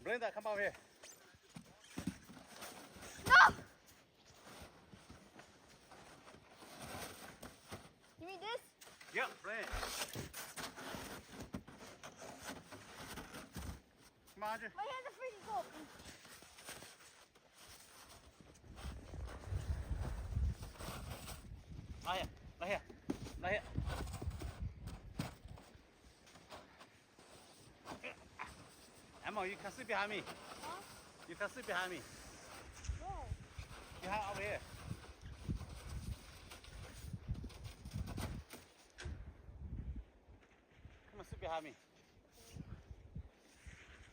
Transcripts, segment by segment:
Linda, come over here. No! You mean this? Yep, right. Come on, Audrey. My hands are freezing cold. Right here, right here, right here. Emma, you can sit behind me. Huh? You can sit behind me. Where? Behind over here. Come and sit behind me.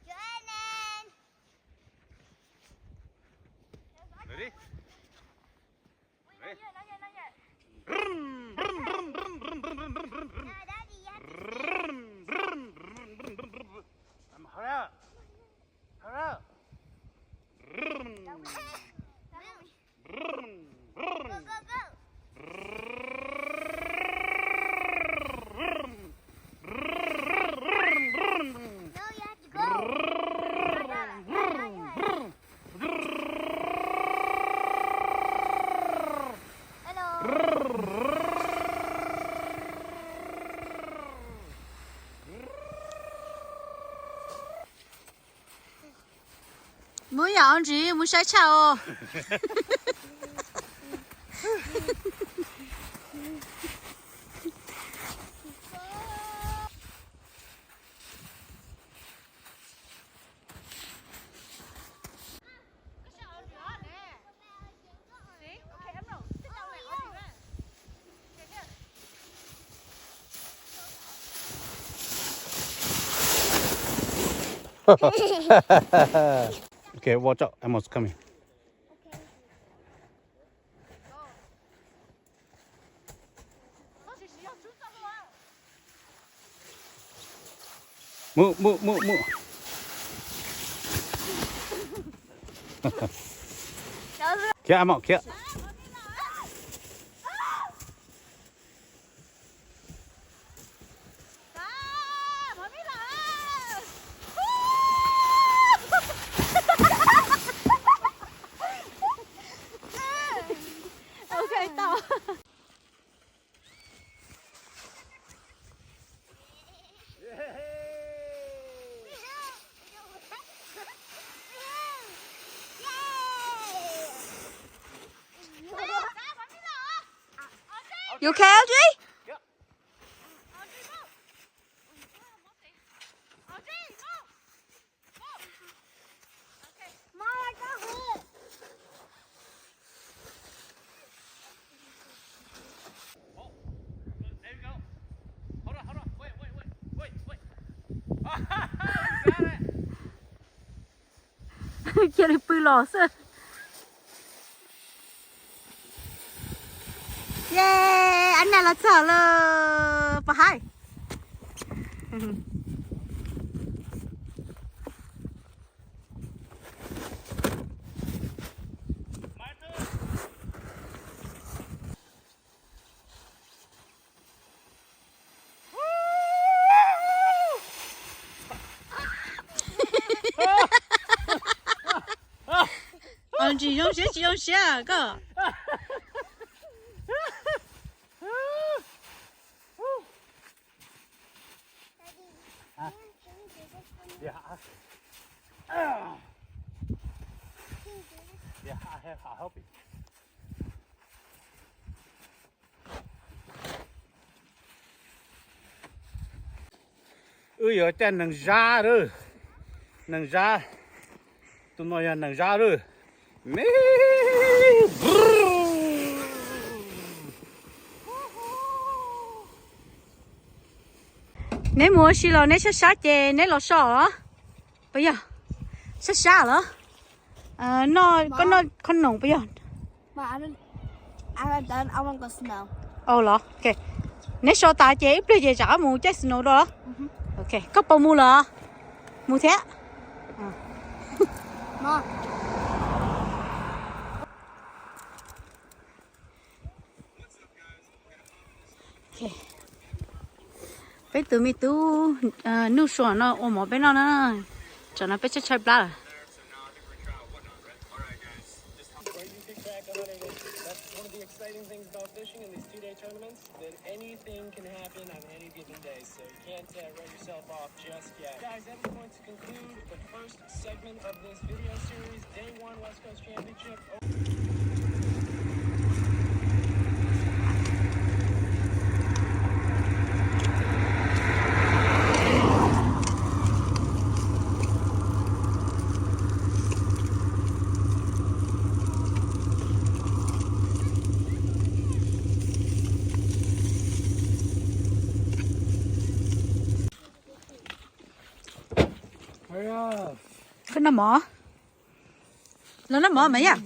Jordan. Ready? Ready? Not yet, not yet, not yet. Brum, brum, brum. Hurry up. Hurry up. Brum. That way. Go, go, go. No, you have to go. Hello. Mus yam ntsis mus saib tshaj os. Okay, watch out. Emma's coming. Mus, mus, mus, mus. Khiav, Emma, khiav. Ok, tau. You okay, Audrey? Cia li pw los xwb. Yay, Anna los txog lawm, pom hais. Tsis zoo siab, tsis zoo siab koj. Wb yuav caij nees zab lawm. Nees zab. Tus no yog nees zab lawm. Me. Neb mus ua si los neb sab sab ces neb los so os. Puas yog? Sab sab los? Noj, koj noj khob noom puas yog? Ua los, neb so tas ces ib pliag ces rov qab mus caij snow dua los? Ok, koj puas mus los? Mus thiab. Peb tus me tub Nuj Sua no ua mov peb noj na. Tsam no peb tshaib tshaib plab lawm. Where you kick back on it, that's one of the exciting things about fishing in these two-day tournaments, that anything can happen on any given day, so you can't, uh, write yourself off just yet. Guys, that is going to conclude the first segment of this video series, Day One West Coast Championship. Koj noj mov? Los noj mov mas yom.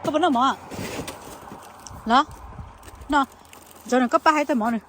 Koj puas noj mov? Los noj, ntsoov nws koj pab hais tau mov nws.